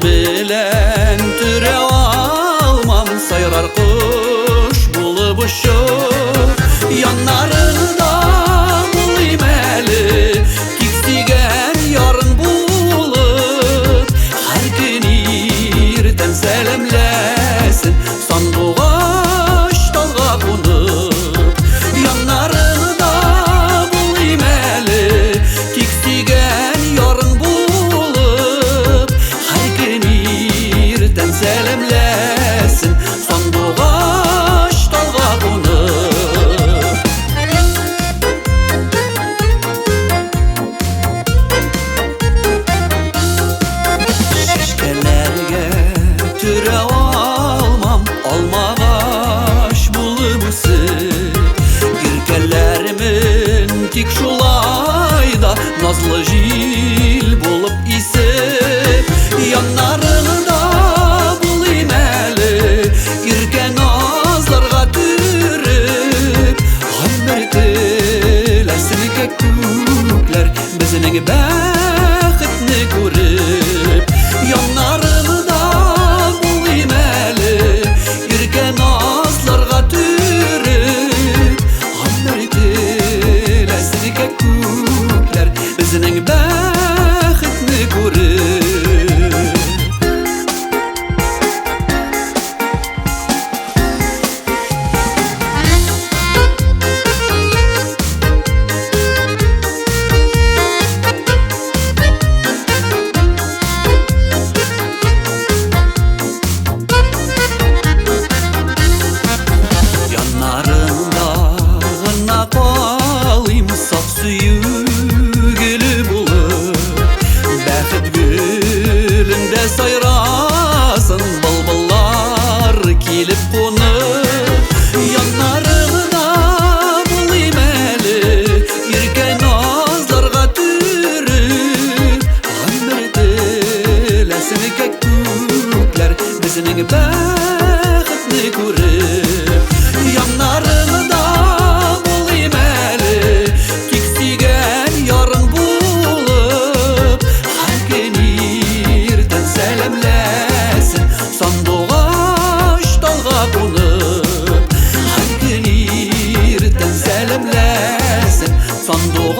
Белән төрә алмам, сайрар кош булып очып, яннарыңда булыйм әле, тик сөйгән ярың булып. Һәр көн иртән сәламләсен сандугач талга кунып. Яннарыңда булыйм әле, тик сөйгән ярың булып. Һәр көн иртән сәламләсен сандугач талга кунып. Чәчкәләргә төрә алмам, алмагач булып үсеп. Иркәләрмен тик шулай да назлы җил булып исеп. Яннарыңда булыйм әле, иркә назларга төреп. Гомер теләсен күкләр безнең бәхетне күреп. Яннарыңда булыйм әле, иркә назларга төреп. Гомер теләсен күкләр безнең бәхетне күреп. Яннарыңда гына калыйм, саф сөю гөле булып. Бәхет гөлендә сайрасын былбыллар килеп кунып. Яннарыңда булыйм әле, иркә назларга төреп. Гомер теләсен күкләр безнең бәхетне күреп. Яннарыңда булыйм әле, тик сөйгән ярың булып. Һәр көн иртән сәламләсен сандугач талга кунып. Һәр көн иртән сәламләсен сандугач